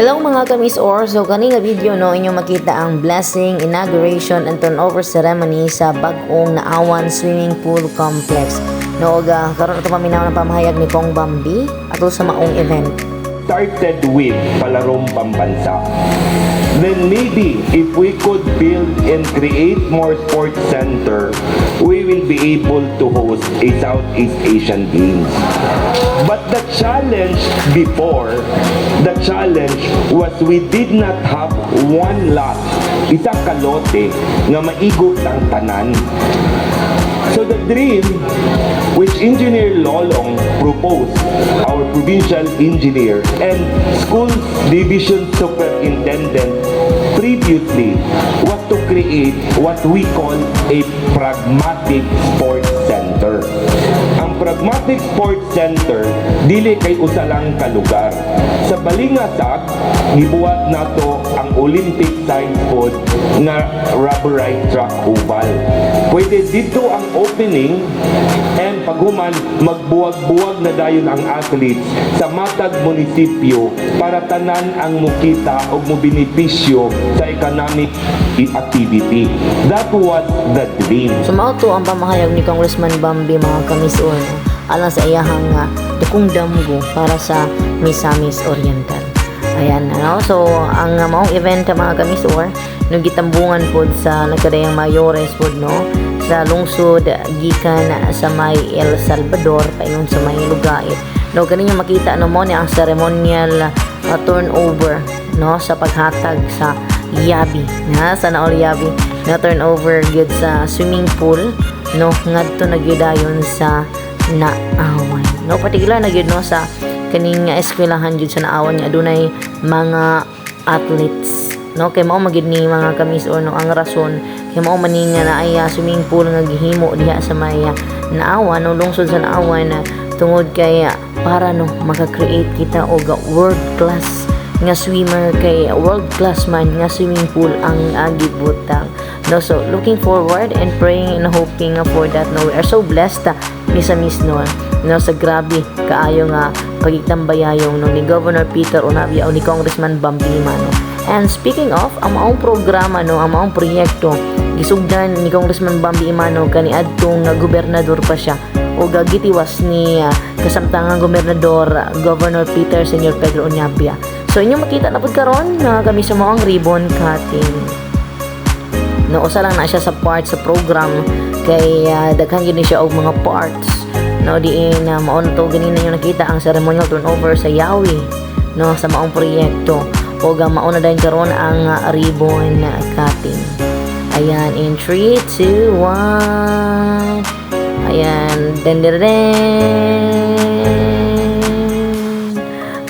Hello, mga kamis or. So kani nga video, no, inyong makita ang blessing, inauguration and turnover ceremony sa bag-ong Naawan Swimming Pool Complex. No, og karon ato paminaw ng pamahayag ni Cong Bambi ato sa maong event. Started with Palarong Pambansa. Then maybe if we could build and create more sports center, we will be able to host a Southeast Asian Games. But the challenge before, the challenge was we did not have one lot, isa ka lote nga maigo ang tanan. So the dream which Engineer Lolong proposed, our provincial engineer and school division superintendent previously, was to create what we call a pragmatic sports center. Ang pragmatic sports center, dili kay usa lang ka lugar. Sa Balingasag, gibuhat nato ang Olympic size pod nga rubberized track oval. Pwede dito ang opening and paghuman magbuwag-buwag na dayon ang athletes sa matag munisipyo para tanan ang mukita og mobenepisyo sa economic activity. That was the dream. So mao to ang pamahayag ni Congressman Bambi, mga kamis or, no, alang sa iyahang dakong damgo para sa Misamis Oriental. Ayan, ano? So, ang maong event, mga kamis or, no, gitambungan pod sa nagkadayang mayores pod, no, sa lungsod gikan sa may El Salvador paingon sa may Lugait. No, ganin yung makita, no, mo ni ang ceremonial turnover, no, sa paghatag sa yabi na sa naol yabi na turnover gyud sa swimming pool, no, ngadto na gyud dayon sa Naawan, no, particular na gyud, no, sa kaning eskwelahan gyud sa Naawan nga adunay mga athletes, no, kay mao magyud ni, mga kamis or, no, ang rason kay mao man ni nga naay swimming pool nga gihimo diha sa may Naawan, no, lungsod sa Naawan, tungod kay para, no, maka-create kita og world class nga swimmer kay world class man nga swimming pool ang gibutang, no. So looking forward and praying and hoping for that, no. We are so blessed, Misamis, no, sa grabe kaayo nga pagigtambayayong, no, ni Governor Peter Onabia o ni Congressman Bambi Emano. And speaking of ang maong programa, no, ang maong proyekto gisugdan ni Congressman Bambi Emano kaniadtong nga gobernador pa siya o gitiwas ni kasamtangang gobernador, Governor Peter Senior Pedro Oñabia. So inyong makita na pud karon nga kami sa maong ribbon cutting. No, usa lang na siya sa part sa program kay daghan gyud ni siya og mga parts. No, diin mao na to ganina yung nakita ang ceremonial turnover sa Yawi, no, sa maong proyekto. O mao na dayon karon ang ribbon cutting. Ayan, in 3, 2, 1. Ayan, den den den.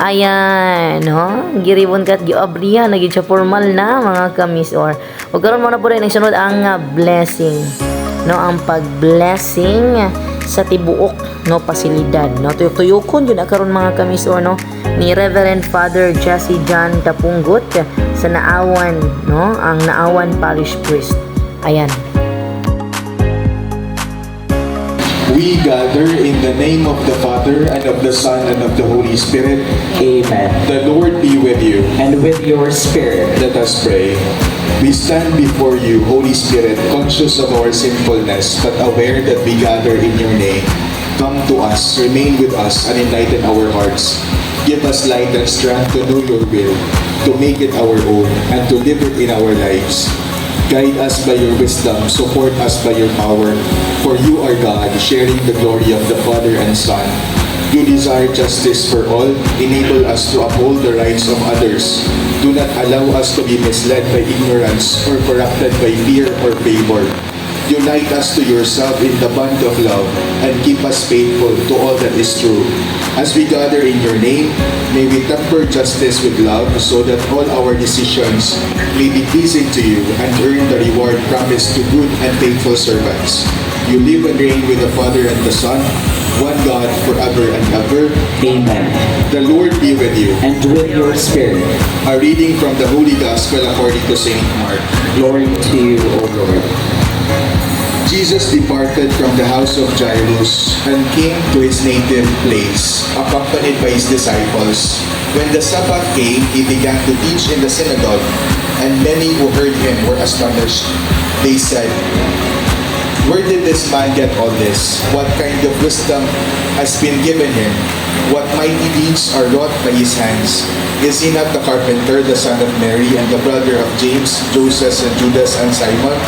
Ayan, no? Gi-ribbon cut, giabrihan na gyud siya formal na, mga kamis or. Ug karon mo na po rin ang sunod ang blessing. No, ang pag-blessing sa tibuok, no, pasilidad, no. Tuyok-tuyokon jud na karon, mga kamis or, no, ni Reverend Father Jesse John Tapunggot sa Naawan, no, ang Naawan Parish Priest. Ayan. We gather in the name of the Father, and of the Son, and of the Holy Spirit. Amen. The Lord be with you. And with your spirit. Let us pray. We stand before you, Holy Spirit, conscious of our sinfulness, but aware that we gather in your name. Come to us, remain with us, and enlighten our hearts. Give us light and strength to know your will, to make it our own, and to live it in our lives. Guide us by your wisdom, support us by your power, for you are God, sharing the glory of the Father and Son. You desire justice for all, enable us to uphold the rights of others. Do not allow us to be misled by ignorance or corrupted by fear or favor. Unite us to yourself in the bond of love and keep us faithful to all that is true. As we gather in your name, may we temper justice with love so that all our decisions may be pleasing to you and earn the reward promised to good and faithful servants. You live and reign with the Father and the Son, one God, forever and ever. Amen. The Lord be with you. And with your spirit. A reading from the Holy Gospel according to Saint Mark. Glory to you, O Lord. Jesus departed from the house of Jairus and came to his native place, accompanied by his disciples. When the Sabbath came, he began to teach in the synagogue, and many who heard him were astonished. They said, "Where did this man get all this? What kind of wisdom has been given him? What mighty deeds are wrought by his hands? Is he not the carpenter, the son of Mary, and the brother of James, Joseph, and Judas, and Simon?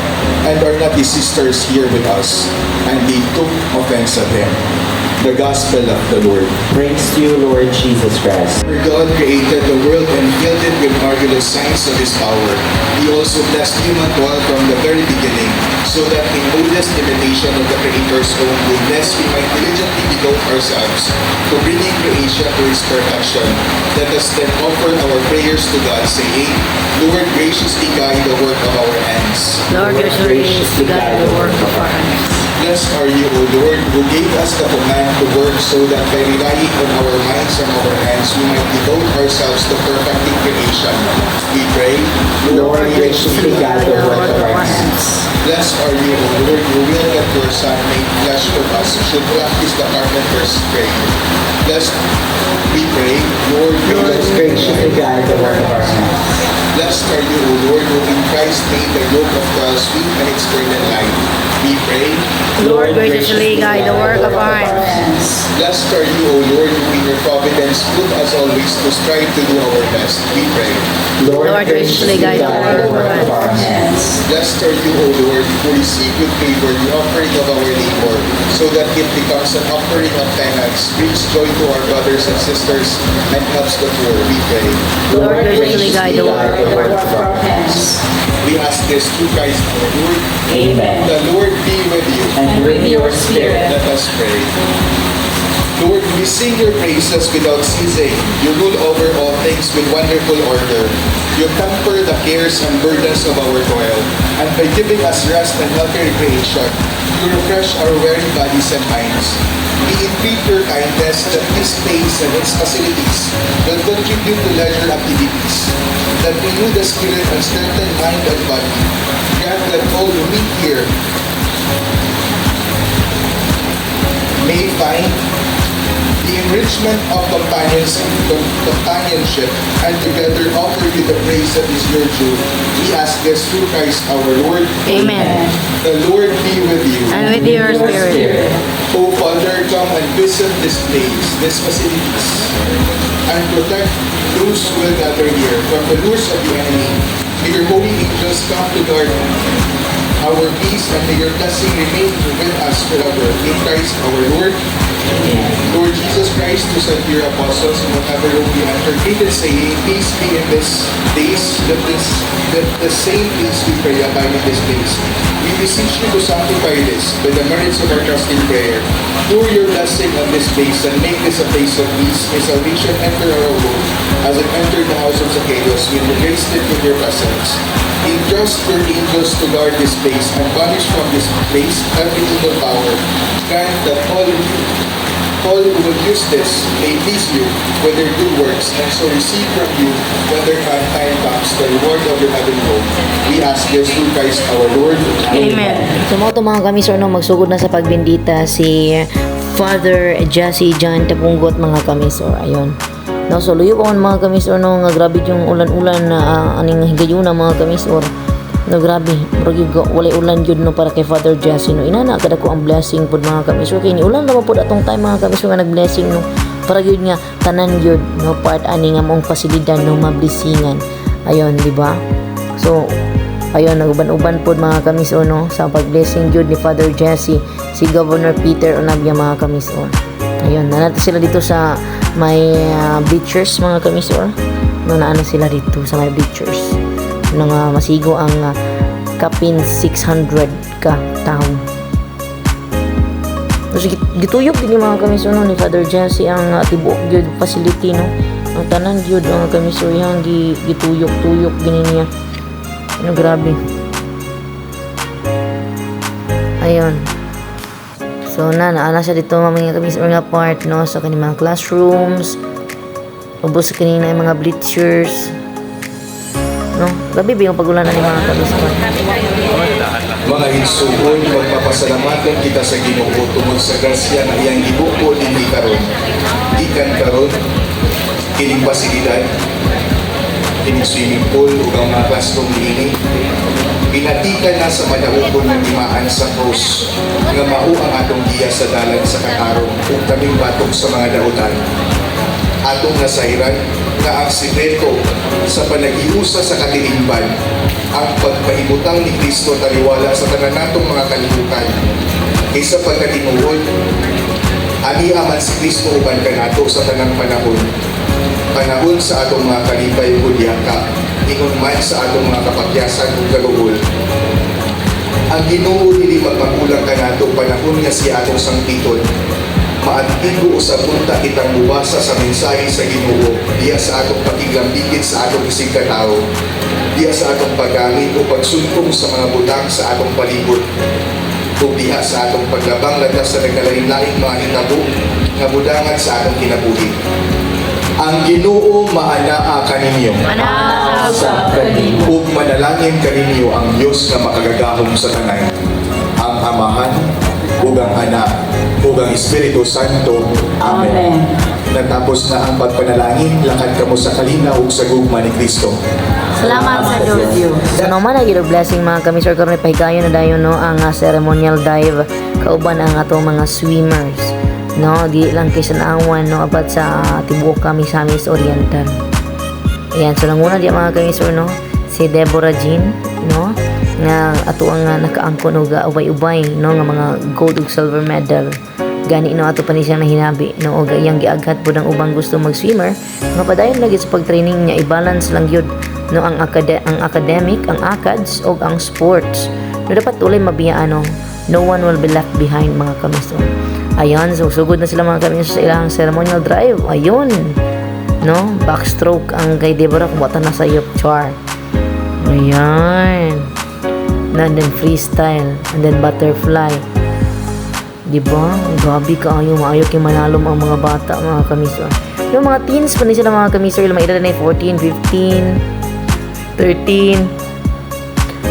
And are not his sisters here with us?" And they took offense at him. The Gospel of the Lord. Praise to you, Lord Jesus Christ. For God created the world and filled it with marvelous signs of His power. He also blessed human toil from the very beginning, so that in modest imitation of the Creator's own goodness, we might diligently devote ourselves to bringing creation to its perfection. Let us then offer our prayers to God, saying, Lord, graciously guide the work of our hands. Lord, graciously guide the work of our hands. Blessed are you, O Lord, who gave us the command to work so that by relying on our minds and our hands, we might devote ourselves to perfecting creation. We pray. Lord, graciously guide the work of our hands. Blessed are you, O Lord, who willed that your Son, made flesh for us, should practice the carpenter's trade. Blessed, we pray. Lord, Lord, graciously guide the work of our hands. Blessed are you, O Lord, who in Christ made the yoke of toil sweet and its burden light. We pray. Lord, graciously guide the work of our hands. Blessed are you, O Lord, who in your providence put us always to strive to do our best. We pray. Lord, graciously guide the work of our hands. Blessed are you, O Lord, who receive with favor the offering of our labor, so that it becomes an offering of penance, brings joy to our brothers and sisters, and helps the poor. We pray. Lord, graciously guide the work of our hands. We ask this through Christ our Lord. Amen. The Lord be with you. And with your spirit. Let us pray. Lord, we sing your praises without ceasing. You rule over all things with wonderful order. You temper the cares and burdens of our toil, and by giving us rest and healthy recreation, you refresh our weary bodies and minds. We entreat your kindness that this place and its facilities will contribute to leisure activities, that renew the spirit and strengthen mind and body. Grant that all who meet here may find the enrichment of companionship and together offer you the praise that is your due. We ask this through Christ our Lord. Amen. The Lord be with you. And with your spirit. O Father, come and visit this place, this facilities, and protect those who will gather here from the lures of the enemy. May your holy angels come to guard our peace, and may your blessing remain with us forever. In Christ our Lord. Lord Jesus Christ, who said to your apostles, "In whatever room you enter, greet and saying, 'Peace be in this place,' that the same peace, we pray, abide in this place. We beseech you to sanctify this by the merits of our trusting prayer. Pour your blessing on this place and make this a place of peace. May salvation enter our home as it entered the house of Zacchaeus when you graced it with your presence. Entrust your angels to guard this place and banish from this place every evil power. Grant that all who will use this may please you with their good works and so receive from you, when their time comes, the reward of your heavenly home. We ask this through Christ our Lord. Amen. So mao to, mga kamisor, no, magsugod na sa pagbindita si Father Jesse John Tapunggot, mga kamisor. Ayun. No, so luyo pa man, mga kamisor, no, nga grabe yung ulan-ulan na aning higayuna, mga kamisor. No, grabe, murag yung walay ulan jud, no, para kay Father Jesse, no. Inana kada ko ang blessing pud, mga kamisor, kay ni ulan naman pud atong time, mga kamisor, nga nag-blessing, no. Para gyud nga tanan gyud, no, part ani nga maong pasilidad, no, mablesingan. Ayun, di ba? So ayun, naguban-uban pod, mga kamisor, no, sa pag-blessing jud ni Father Jesse si Governor Peter Onabia, mga kamisor. Ayun, nanata sila dito sa may bleachers, mga kamisor. No, naano sila dito sa may bleachers. No, nga masigo ang kapin 600 ka tawo. Tapos gituyok din mga kamisor, no, ni Father Jesse ang tibuok gyud facility, no. Ang tanan gyud, mga kamisor, yang gituyok-tuyok gini niya. Ano, grabe. Ayun. So na naana siya dito, mga kamisor, nga part, no, sa kani mga classrooms. Ubos sa kanina yung mga bleachers. No, grabe ba yung pagulan na ni mga kamisor. Mga igsuon, magpapasalamaton kita sa Ginoo tungod sa grasya nga iyang gibuko dinhi karon. Gikan karon, kining pasilidad, kining swimming pool ug ang mga classroom niini, binatikan na sa madaugon nga timaan sa krus nga mao ang atong giya sa dalan sa katarong ug kaming batok sa mga dautan. Atong nasayran nga ang sikreto sa panaghiusa sa katilingban, ang pagpahibutang ni Kristo taliwala sa tanan natong mga kalihukan. Kaysa pagkatinuod, ani man si Kristo uban kanato sa tanang panahon. Panahon sa atong mga kalipay ug yaka, ingon man sa atong mga kapakyasan ug kaguol. Ang Ginoo dili magpakulang kanato panahon nga siya atong sangpiton. Maantigo usab unta kitang mubasa sa mensahe sa Ginoo diya sa atong pakiglambigit sa atong isigkatao, diya sa atong paggamit o pagsuntong sa mga butang sa atong palibot, ug diha sa atong paglabang latas sa nagkalain-laing mga hitabo nga budangan sa atong kinabuhi. Ang Ginoo maanaa kaninyo. Manaa kanimo. Ug manalangin kaninyo ang Dios nga makagagahom sa tanan, ang Amahan, ug ang Anak, ug ang Espiritu Santo. Amen. Amen. Natapos na ang pagpanalangin, lakad kamo sa kalinaw ug sa gugma ni Kristo. Salamat sa Diyos. So naman na blessing, mga kami sir, karon pahigayon na dayon, no, ang ceremonial dive kauban ang atong mga swimmers, no, di lang kay sa Naawan, no, abat sa tibuok kami sa Misamis Oriental. Ayan, so nanguna di mga kami sir, no, si Deborah Jean, no, nga ato ang nakaangkon og ubay-ubay, no, nga mga gold ug silver medal. Gani, no, ato pa ni siya nahinabi, no, og iyang giaghat pud ang ubang gusto mag-swimmer nga padayon lagi sa pag-training niya, i-balance lang gyud, no, ang academic, ang acads ug ang sports. No, dapat ulay mabiya, ano, no one will be left behind, mga kamiso. Ayan, so sugod na sila, mga kamiso, sa ilang ceremonial drive. Ayun, no, backstroke ang kay Deborah kung wata na sa iyo, char. Ayan. And then freestyle and then butterfly. Di ba? Grabe kaayo, maayo kay manalom ang mga bata, mga kamisor. Yung mga teens pa ni sila, mga kamisor, mga edad na 14, 15, 13.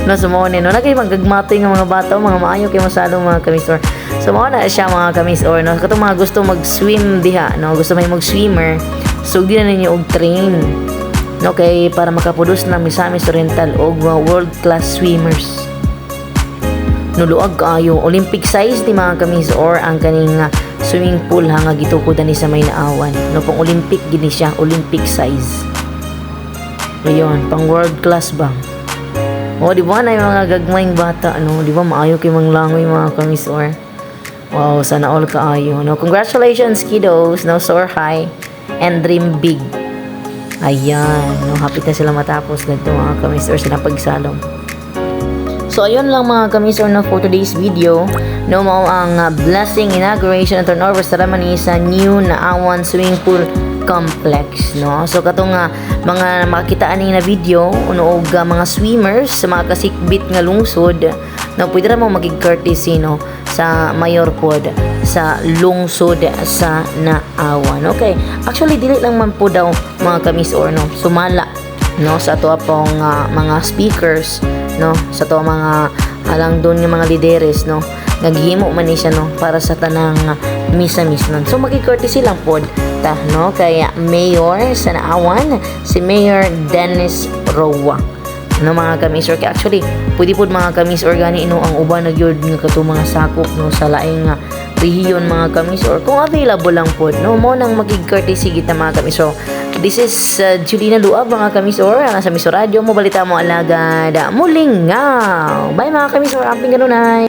No, so mao ni, no, na kay magagmatoy nga mga bata, mga maayo kay masalong, mga kamisor. So mao na siya, mga kamisor, no. Katong mga gusto mag-swim diha, no, gusto may mag-swimmer, sugdi na ninyo og train. No, kay para makaproduce na Misamis Oriental og mga world class swimmers. Nuluag kaayo, Olympic size ni, mga kamis or ang kaning swimming pool ha nga gitukod ani sa may Naawan, no, pang Olympic gini siya, Olympic size. Ayun, pang world class ba? O, di ba na yung mga gagmayng bata, no? Di ba maayo kay manglangoy, mga kamis or? Wow, sana all kaayo, no? Congratulations, kiddos, no? Soar high and dream big. Ayan, no? Happy na sila matapos ganito, mga kamis or, sila pagsalong. So ayun lang, mga kamisor, no, for today's video. No, mao ang blessing, inauguration and turnover ceremony sa new Naawan Swimming Pool Complex, no. So katong mga makita ani na video uno og mga swimmers sa mga kasikbit nga lungsod, no, pwede ra mo magig courtesy, no, sa mayor pod sa lungsod sa Naawan. Okay. Actually, dili lang man po daw, mga kamis or, no, sumala, no, sa ato pong mga speakers, no, sa ato mga alang doon nga mga lideres, no, naghimo man ni siya, no, para sa tanang Misamis nun. So maki-courtesy lang pod ta, no, kay Mayor sa Naawan, si Mayor Dennis Roa, no, mga kamis or. Kay actually pwede pod, mga kamis or, gani, no, ang uban na gyud nga katong mga sakop, no, sa laing nga rehiyon, mga kamis or, kung available lang pod, no, mo nang magig-courtesy kita, mga kamis. So this is Julina Luab, mga kamis or, sa Miso Radio mo balita mo alagad mulingaw. Bye, mga kamis or, amping ganunay.